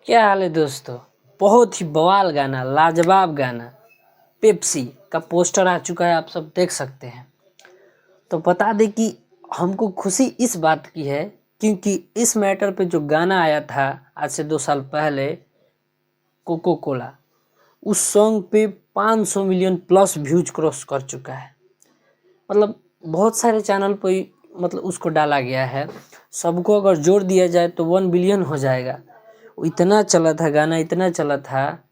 क्या हाल है दोस्तों। बहुत ही बवाल गाना, लाजवाब गाना पेप्सी का पोस्टर आ चुका है, आप सब देख सकते हैं। तो बता दें कि हमको खुशी इस बात की है क्योंकि इस मैटर पे जो गाना आया था आज से 2 साल पहले, कोको कोला, उस सॉन्ग पे 500 मिलियन प्लस व्यूज क्रॉस कर चुका है। मतलब बहुत सारे चैनल पे उसको डाला गया है। सबको अगर जोड़ दिया जाए तो 1 बिलियन हो जाएगा। इतना चला था गाना, इतना चला था।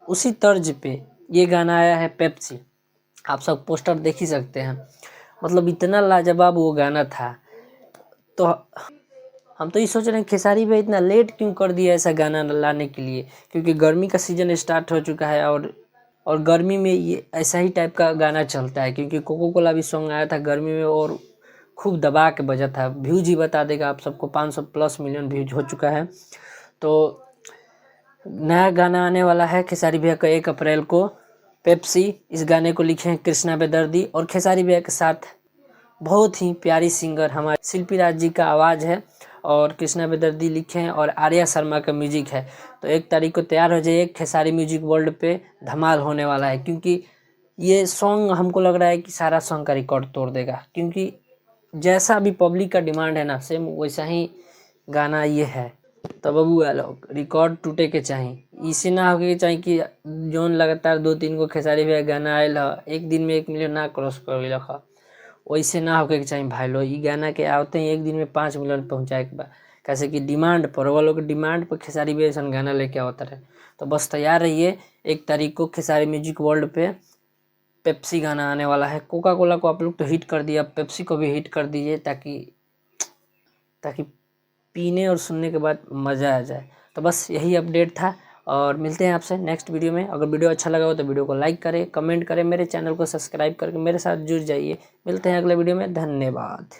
उसी तर्ज पे ये गाना आया है पेप्सी, आप सब पोस्टर देख ही सकते हैं। मतलब इतना लाजवाब वो गाना था। तो हम तो ये सोच रहे हैं खेसारी भाई इतना लेट क्यों कर दिया ऐसा गाना लाने के लिए, क्योंकि गर्मी का सीज़न स्टार्ट हो चुका है और गर्मी में ये ऐसा ही टाइप का गाना चलता है। क्योंकि कोको कोला भी सॉन्ग आया था गर्मी में और खूब दबा के बजा था। व्यूज ही बता देगा आप सबको, 500 प्लस मिलियन व्यूज हो चुका है। तो नया गाना आने वाला है खेसारी भैया का 1 अप्रैल को, पेप्सी। इस गाने को लिखे हैं कृष्णा बेदर्दी और खेसारी भैया के साथ बहुत ही प्यारी सिंगर हमारे शिल्पी राज जी का आवाज़ है और कृष्णा बेदर्दी लिखे हैं और आर्या शर्मा का म्यूजिक है। तो 1 तारीख को तैयार हो जाइए, खेसारी म्यूजिक वर्ल्ड पे धमाल होने वाला है। क्योंकि ये सॉन्ग हमको लग रहा है कि सारा सॉन्ग का रिकॉर्ड तोड़ देगा, क्योंकि जैसा भी पब्लिक का डिमांड है ना, सेम वैसा ही गाना ये है। तो बबुआ लोग रिकॉर्ड टूटे के चाही, इसे ना होके चाही कि जोन लगातार 2-3 गो खेसारी भैया गाना आयल ह, एक दिन में 1 मिलियन ना क्रॉस कर गइल ह, वैसे ना होके के चाही भाई लोग। ई गाना के आवते ही एक दिन में 5 मिलियन पहुँचाए के बा, कैसे कि डिमांड पर, वो लोग डिमांड पर खेसारी भैया ऐसा गाना लेके आवता रहे। तो बस तैयार रहिए, 1 तारीख को खेसारी म्यूजिक वर्ल्ड पे पेप्सी गाना आने वाला है। कोका कोला को आप लोग तो हिट कर दिया, पेप्सी को भी हिट कर दीजिए ताकि पीने और सुनने के बाद मज़ा आ जाए। तो बस यही अपडेट था और मिलते हैं आपसे नेक्स्ट वीडियो में। अगर वीडियो अच्छा लगा हो तो वीडियो को लाइक करें, कमेंट करें, मेरे चैनल को सब्सक्राइब करके मेरे साथ जुड़ जाइए। मिलते हैं अगले वीडियो में, धन्यवाद।